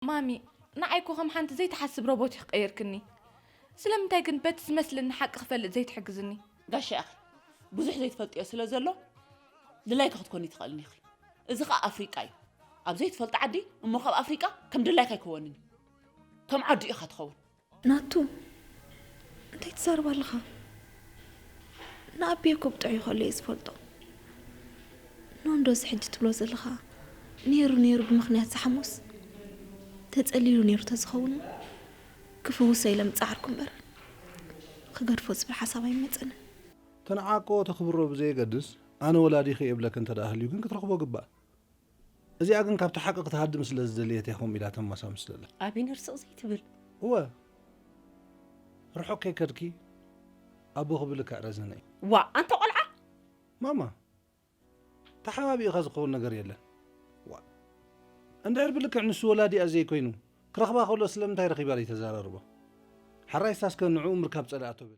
ማሚ፣ ንዓይ እኮ ከም ሓንቲ ዘይትሓስብ ሮቦት ኢኺ ቀይርክኒ። ስለምንታይ ግን በቲ ዝመስለኒ ሓቂ ክፈልጥ ዘይትሕግዝኒ? ጋሻ ኣኺ፣ ብዙሕ ዘይትፈልጥዮ ስለ ዘሎ ድላይኪ ክትኮኒ ትኽእልኒ ኢኺ። እዚ ኸኣ ኣፍሪቃ እዩ። ኣብ ዘይትፈልጦ ዓዲ እሞ ካብ ኣፍሪቃ ከም ድላይካ ኣይከወንን እዩ። ከም ዓዱ ኢኻ ትኸውን። ናቱ፣ እንታይ ትዛረብ ኣለኻ? ንኣቢየ እኮ ብጥዑይ ከሎ እየ ዝፈልጦ። ኖንዶ እዚ ሕጂ ትብሎ ዘለኻ ነይሩ ነይሩ ብምኽንያት ዝሓሙስ ተጸሊሉ ነይሩ ተዝኸውን ክፍውሶ ኢለ ምጻዓርኩ እምበር ክገድፎ ዝብል ሓሳብ ኣይመጸንን። ተንዓ እኮ ተኽብሮ ብዘየገድስ ኣነ ወላዲኺ እየ ብለኪ እንተ ደኣ ሃልዩ ግን ክትረኽቦ ግባእ። እዚኣ ግን ካብቲ ሓቂ ክትሃድም ስለ ዝደለየት እያ ከምኡ ኢላ ተማሳምስ ዘላ። ኣቢነር ስቕ ዘይትብል። እወ ርሑቕ ከይከድኪ ኣቦኺ ብልክዕ ረዘነ እዩ። ዋ ኣንታ ቆልዓ ማማ ተሓባቢእኻ ዝኸውን ነገር የለን። ዋ እንድሕር ብልክዕ ንሱ ወላዲኣ ዘይኮይኑ ክረኽባ ከሎ ስለምንታይ ረኺባ ዘይተዘራርቦ? ሓራይስታስከ ንዕኡ ምርካብ ጸላእቶ ብል።